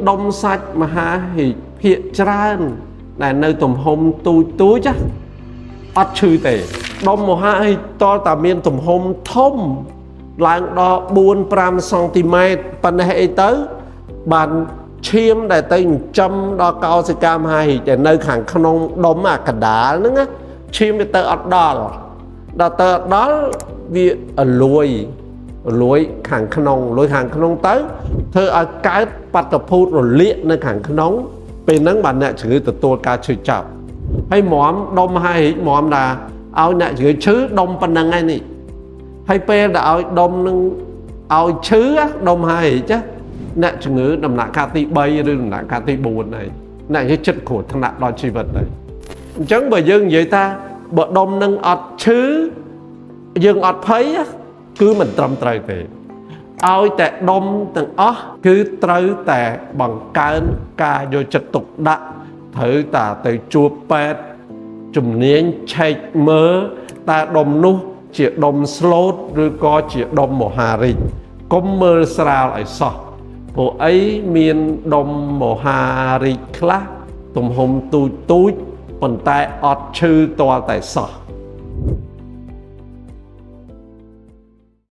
ដុំសាច់មហារីកភាគច្រើន ដែលនៅទំហំទូចទូចណាអត់ឈឺទេដុំមហារីកតតែមានទំហំធំឡើងដល់4 5សង់ទីម៉ែត្រប៉ុណ្ណេះអីទៅបានឈាមដែលទៅចិញ្ចឹមដល់កោសិកាមហារីកដែលនៅខាងក្នុងដុំអាកណ្ដាលហ្នឹងណាឈាមវាទៅអត់ដល់ដល់ទៅអត់ដល់វាអលួយ លួយខាងក្នុងលួយខាងក្នុងទៅធ្វើឲ្យកើតបាតុភូតរលាកនៅខាងក្នុង ពេលហ្នឹងបានអ្នកជំងឺទទួលការឈឺចាប់ហើយមមដុំហើយមមថាឲ្យអ្នកជំងឺឈឺដុំប៉ុណ្ណឹងហើយនេះហើយពេលដែលឲ្យដុំនឹងឲ្យឈឺដុំហើយចាអ្នកជំងឺដំណាក់កាលទី3ឬដំណាក់កាលទី4ហើយអ្នកជំងឺចិត្តគ្រោះថ្នាក់ដល់ជីវិតហើយអញ្ចឹងបើយើងនិយាយថាបើដុំនឹងអត់ឈឺ យើងអត់ភ័យគឺមិនត្រឹមត្រូវទេឲ្យតែដុំទាំងអស់គឺត្រូវតែបង្កើនការយកចិត្តទុកដាក់ត្រូវតែទៅជួបពេទ្យជំនាញឆែកមើលតើដុំនោះជាដុំស្លូតឬក៏ជាដុំមហារីកកុំមើលស្រាលឲ្យសោះព្រោះអីមានដុំមហារីកខ្លះទំហំទូចទូចប៉ុន្តែអត់ឈឺទាល់តែសោះ។